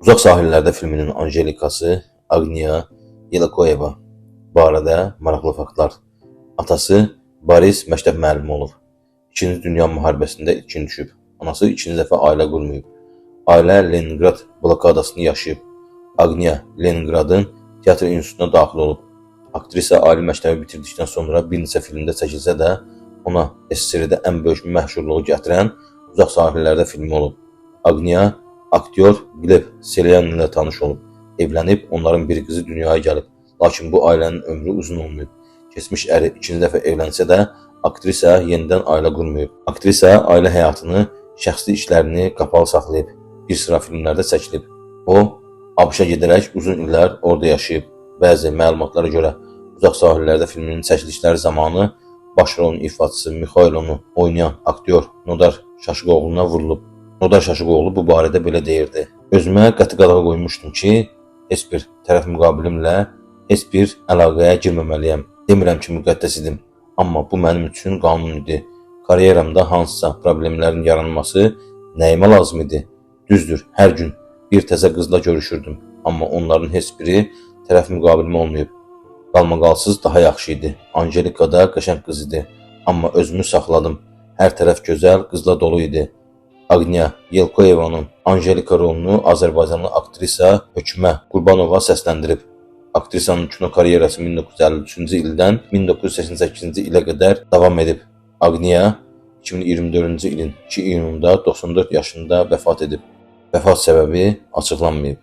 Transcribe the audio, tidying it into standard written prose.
Uzaq Sahillərdə filminin Anjelikası Agniya Yelkoyeva barədə maraqlı faktlar. Atası Boris məktəb müəllimi olub. İkinci Dünya müharibəsində itkin düşüb. Anası ikinci dəfə ailə qurmayıb. Ailə Leninqrad blokadasını yaşayıb. Agniya Leningradın teatr institutuna daxil olub. Aktrisa ali məktəbi bitirdikdən sonra bir neçə filmdə çəkilsə də, ona SSR-də ən böyük məşhurluğu gətirən Uzaq Sahillərdə filmi olub. Agniya aktyor Gleb Selyan ilə tanış olub. Evlənib, onların bir qızı dünyaya gəlib. Lakin bu ailənin ömrü uzun olmayıb. Keçmiş əri ikinci dəfə evlənsə də, aktrisa yenidən ailə qurmayıb. Aktrisa ailə həyatını, şəxsi işlərini qapalı saxlayıb. Bir sıra filmlərdə çəkilib. O, ABŞ-a gedərək uzun illər orada yaşayıb. Bəzi məlumatlara görə Uzaq Sahillərdə filminin çəkilişləri zamanı baş rolun ifaçısı Mixailonu oynayan aktyor Nodar Şaşıqoğluna vurulub. Nodar Şaşıqoğlu bu barədə belə deyirdi: "Özümə qəti qadağa qoymuşdum ki, heç bir tərəf müqabilimlə heç bir əlaqəyə girməməliyəm. Demirəm ki, müqəddəs idim, amma bu mənim üçün qanun idi. Karyeramda hansısa problemlərin yaranması nəyimə lazım idi? Düzdür, hər gün bir təzə qızla görüşürdüm, amma onların heç biri tərəf müqabilim olmayıb. Qalmaqalsız daha yaxşı idi. Anjelika da qəşəng qız idi, amma özümü saxladım. Hər tərəf gözəl qızla dolu idi." Agniya Yelkoyevanın Anjelika rolunu Azərbaycanlı aktrisa Hökmə Qurbanova səsləndirib. Aktrisanın kino karyerası 1953-cü ildən 1988-ci ilə qədər davam edib. Agniya 2024-cü ilin 2 iyununda 94 yaşında vəfat edib. Vəfat səbəbi açıqlanmayıb.